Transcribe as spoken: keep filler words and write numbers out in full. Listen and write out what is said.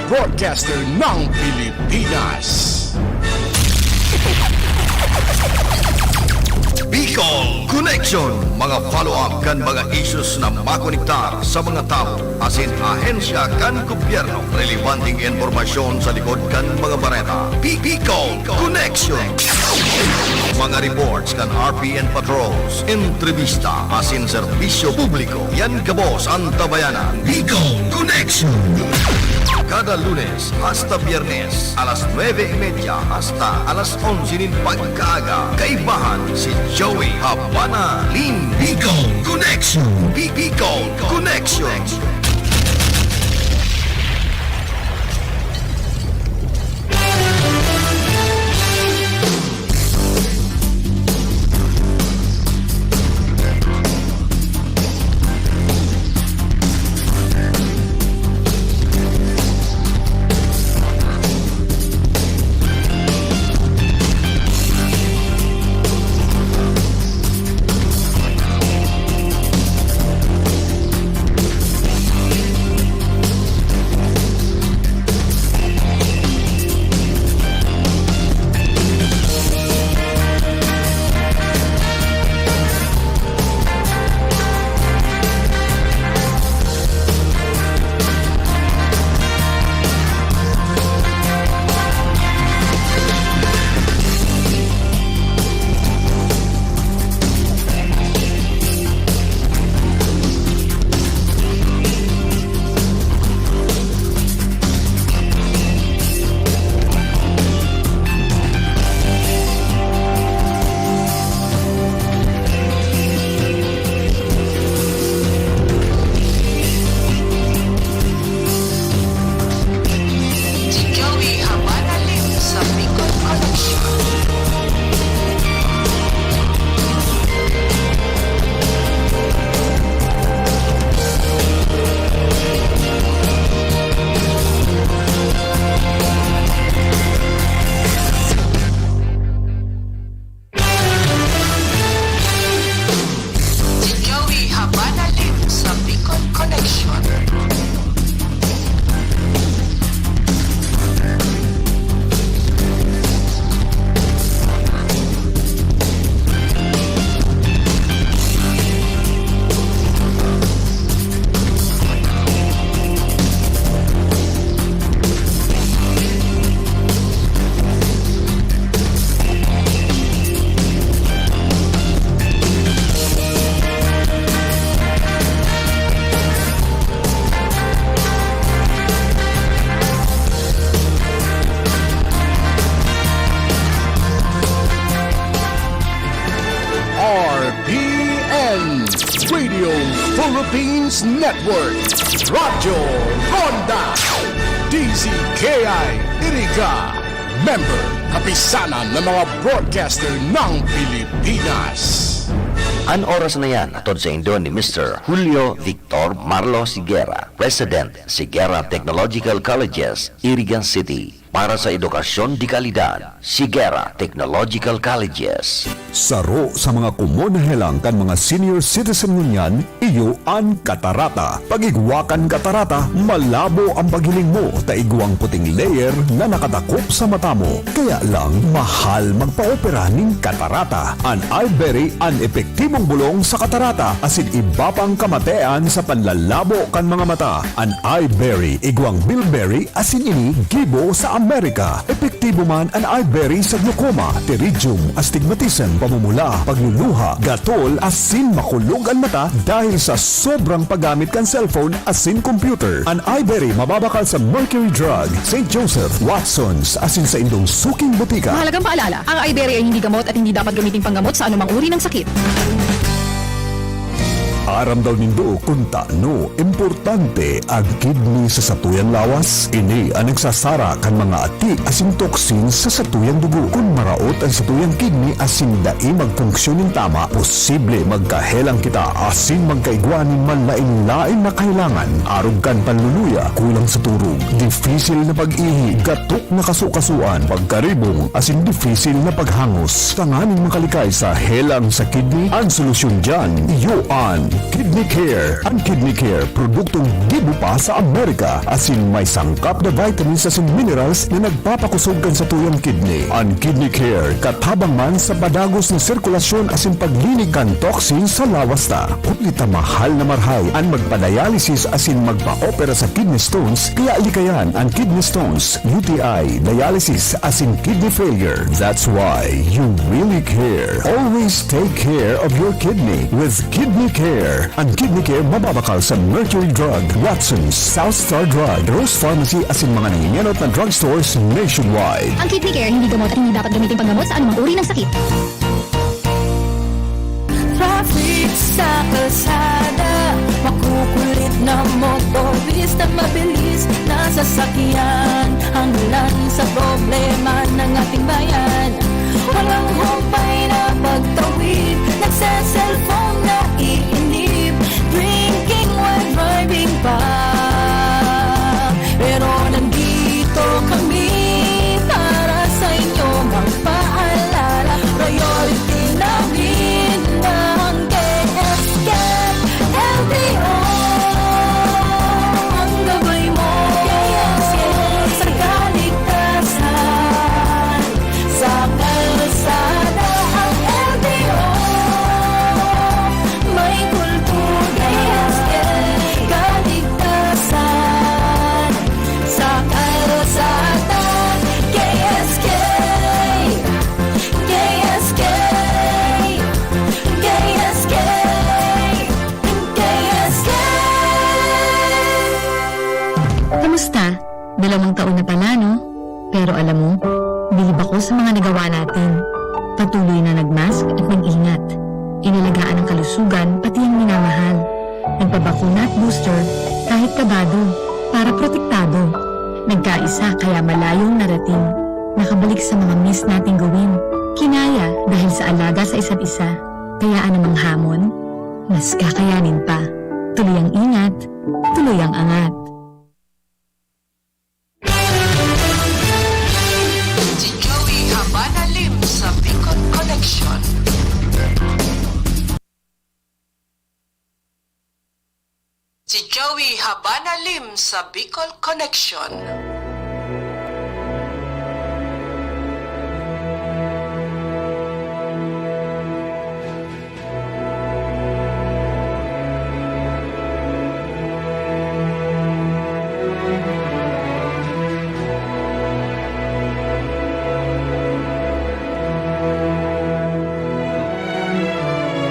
Broadcaster ng Pilipinas. Bicol Connection, mga follow-up kan mga issues na makonektar sa mga tawo asin ahensya kan gobyerno. Relebanteng impormasyon sa likod kan mga bareta. Bi-, Bicol Connection. Mga reports kan R P N patrols, entrevista asin serbisyo publiko. Yan gabos an tabayanan. Bicol Connection. Kada Lunes hasta Biyernes, alas nuebe y media hasta alas onse nin pagkaaga, kaibahan si Joey Habana Lim. Bicol Connection. Bi-, Bicol Connection. Si Joey Habana Lim sa Bicol Connection. Si Joey Habana Lim sa Bicol Connection. R P N, Radio Philippines Network, Radyo Ronda, D Z K I Iriga, member, kapisanan ng mga broadcaster ng Pilipinas. An oras na yan, hatod saindo ni Mister Julio Victor Marlo Sigera, President, Sigera Technological Colleges, Iriga City. Para sa edukasyon de kalidad, Sigera Technological Colleges. Saro sa mga komon na helang kan mga senior citizen ngunyan, iyo an katarata. Pag-igwa kan katarata, malabo an paghiling mo ta igwang puting layer na nakatakop sa mata mo. Kaya lang, mahal magpaopera nin katarata. An Iberry an epektibong bolong sa katarata asin iba pang kamatean sa panlalabo kan mga mata. An Iberry, igwang bilberry, asin ini gibo sa Amerika. Epektibo man an Iberry sa glaucoma, pterygium, astigmatism, pamumula, pagluluha, gatol, asin makulog an mata dahil sa sobrang paggamit kan cellphone asin computer. An Iberry mababakal sa Mercury Drug, Saint Joseph, Watsons, asin saindong suking botika. Mahalagang paalala, ang Iberry ay hindi gamot at hindi dapat gamiting panggamot sa anumang uri ng sakit. Aram daw nindo kun tano importante an kidney sa satuyang lawas? Ini an nagsasara kan mga ati asin toxin sa satuyang dugo. Kun maraot an satuyang kidney asin dai magfunksyon nin tama, posible magkahelang kita asin magkaigwa nin manlaen-laen na kahelangan, arog kan panluluya, kulang sa turog, difisil na pag-ihi, gatok na kasukasuan, pagkaribong, asin difisil na paghangos. Tanganing makalikay sa helang sa kidney, an solusyon diyan, iyo an Kidney Care. An Kidney Care, produktong gibo pa sa Amerika, asin may sangkap na vitamins asin minerals na nagpapakusog kan satuyang kidney. An Kidney Care, katabang man sa padagos na sirkulasyon asin paglinig kan toxin sa lawas ta. Huli ta mahal na marahay an magpa-dialysis asin magpa-opera sa kidney stones, kaya likayan an kidney stones, U T I, dialysis, asin kidney failure. That's why you really care. Always take care of your kidney with Kidney Care. An Kidney Care mababakal sa Mercury Drug, Watson's, South Star Drug, Rose Pharmacy asin mga nangingenot na drugstores nationwide. Ang Kidney Care hindi gamot at hindi dapat gamitin panggamot sa anumang uri ng sakit. Traffic sa kalsada, makukulit na motorista, mabilis na sasakyan, hanglan sa problema ng ating bayan. Walang humpay na pagtawid, nagse-cellphone, naiinip, drinking while driving pa. Pero nandito kami para sa inyo magpaalala. Priority namin ang K S K L T O. Ang gabay mo, K S K, sa kaligtasan. Sa kalsada ang L T O, may kultura, K S K, kaligtasan. Sa kalsada, K S K, K S K, K S K, K S K. Kamusta? Dalawang taon na pala, no? Pero alam mo, bilib ako sa mga nagawa natin. Patuloy na nag-mask at nag-ingat. Inalagaan ang kalusugan, pati ang minamahal. Nagpabakuna at booster, kahit kabado, para protektado. Nagkaisa, kaya malayong narating. Nakabalik sa mga miss nating gawin. Kinaya dahil sa alaga sa isa't isa. Kaya anumang hamon, mas kakayanin pa. Tuloy ang ingat, tuloy ang angat. Si Joey Habana Lim sa Bicol Connection. Si Joey Habana Lim sa Bicol Connection.